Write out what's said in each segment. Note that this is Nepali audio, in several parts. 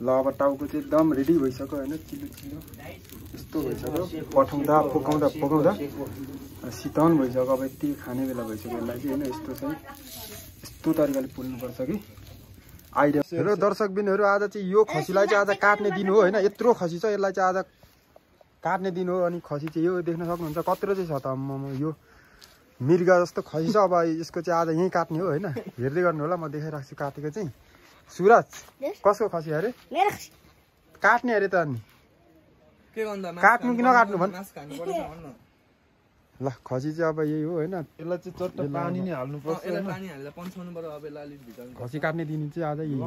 ल अब टाउको चाहिँ एकदम रेडी भइसक्यो होइन, चिल्लो चिल्लो यस्तो भइसक्यो। पठाउँदा पकाउँदा पकाउँदा शीतल भइसक्यो। अब यति खाने बेला भइसक्यो यसलाई चाहिँ होइन। यस्तो चाहिँ यस्तो तरिकाले पोल्नुपर्छ कि आइडिया। हेलो दर्शकबिनहरू, आज चाहिँ यो खसीलाई चाहिँ आज काट्ने दिन हो होइन। यत्रो खसी छ, यसलाई चाहिँ आज काट्ने दिन हो। अनि खसी चाहिँ यो देख्न सक्नुहुन्छ कत्रो चाहिँ छ त, यो मिर्गा जस्तो खसी छ। अब यसको चाहिँ आज यहीँ काट्ने हो होइन। हेर्दै गर्नु होला, म देखाइराख्छु काटेको चाहिँ। सुरज कसको खसी अरे? काट्ने अरे त। अनि काट्नु कि नकाट्नु भन्। ल खसी चाहिँ अब यही हो होइन। यसलाई चाहिँ चट्ट पानी नै हाल्नु पर्छ। यसलाई पानी हालेर पन्छाउनु पर्यो। अब यसलाई अलि भित्र खसी काट्ने दिन चाहिँ आज यही हो।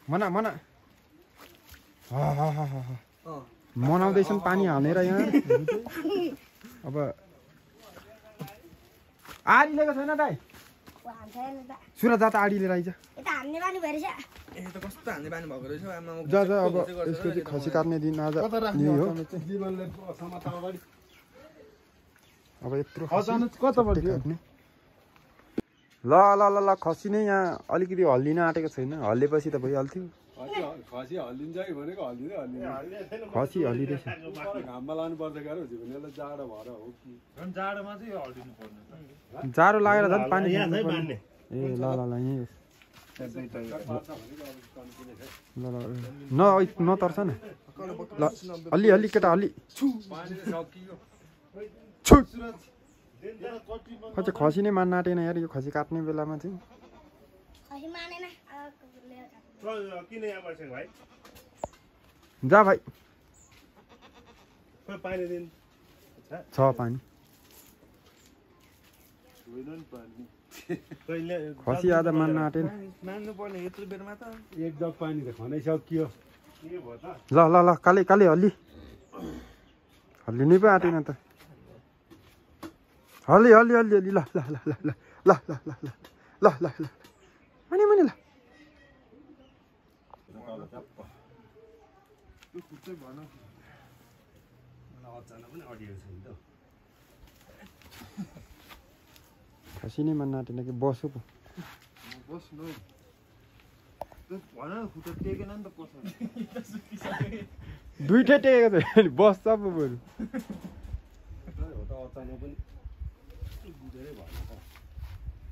मना मना मनाउँदैछन् पानी हालेर यहाँ। अब आडी लिएको छैन दाइ? सुरज जा त आडी लिएर आइज। कस्तो हान्ने बानी भएको रहेछ आमा। जा जा अब यसको चाहिँ खसी काट्ने दिन आज यही हो। अब यत्रो काट्ने। ल ल ल ल खसी नै यहाँ अलिकति हल्लिन आँटेको छैन। हल्लेपछि त भइहाल्थ्यो। खसी हल्लिन्छ कि भनेको हल्लिँदै हल्लिँदैन। खसी हल्लिँदैछ। घाममा लानु पर्छ गाह्रो हुन्छ भने यसलाई जाडो भएर हो कि। जाडोमा चाहिँ यो हल्लिनु पर्ने। जाडो लागेर झन् पानी ए ल ल ल यहीँ ल ल नतर्छ न। ल अलि अलि केटा अलि खै खसी नै मान्न आँटेन यार। यो खसी काट्ने बेलामा चाहिँ जा भाइ छ पानी। खसी आज मान्न आँटेन। मान्नु पर्ने यत्रो बेरमा त एक जग पानी त खनै सकियो। ल ल ल काले काले हल्ली हल्लिनै पो आँटेन त। हल्ली हल्ली हल्ली हल्ली ल ल ल ल ल ल ल ल ल ल ल माने माने ल। खसी नै मान्न आँटेन कि बसो पो। दुइटै टेकेको छ बस्छ पो बरु।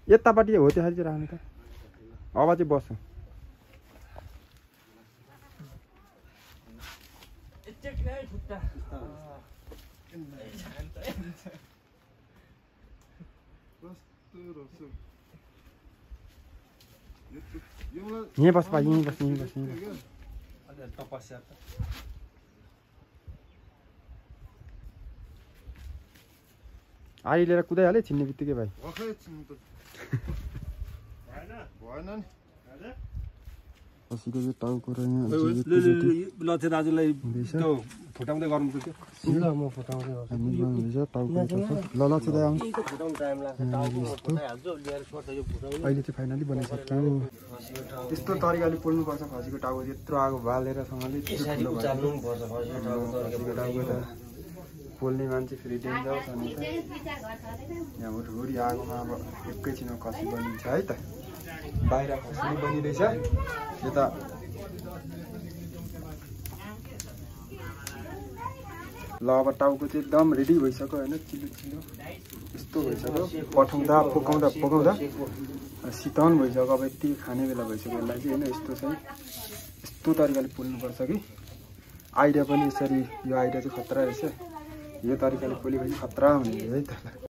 यतापट्टि हो त्यसरी चाहिँ राख्नु त। अब चाहिँ बस्छ। यहीँ बस भाइ यहीँ बस यहीँ बस यहीँ बस। आडी लिएर कुदाइहाल्यो छिन्ने बित्तिकै भाइ। खसीको चाहिँ टाउको र यहाँ दाजुलाई फुटाउँदै गर्नु पर्छ। हामी गर्नुहुँदैछ टाउको। ल ल चाहिँ आउँछ। अहिले चाहिँ फाइनली बनाइसक्यो। यस्तो तरिकाले पोल्नुपर्छ खसीको टाउको। यत्रो आगो बालेरसँगले खसीको टाउको त पोल्ने मान्छे फेरि डेन्जर छ नि त। यहाँ हुरी आगोमा अब एकैछिनमा खसी बनिन्छ है त। बाहिर खसी बनिँदैछ यता। ल अब टाउको चाहिँ एकदम रेडी भइसक्यो होइन, चिल्लो चिल्लो यस्तो भइसक्यो। पठाउँदा पकाउँदा पकाउँदा शीतल भइसक्यो। अब यति खाने बेला भइसक्यो यसलाई चाहिँ होइन। यस्तो चाहिँ यस्तो तरिकाले पोल्नुपर्छ कि आइडिया पनि यसरी। यो आइडिया चाहिँ खतरा रहेछ। यो तरिकाले पोलेपछि खतरा हुने है त।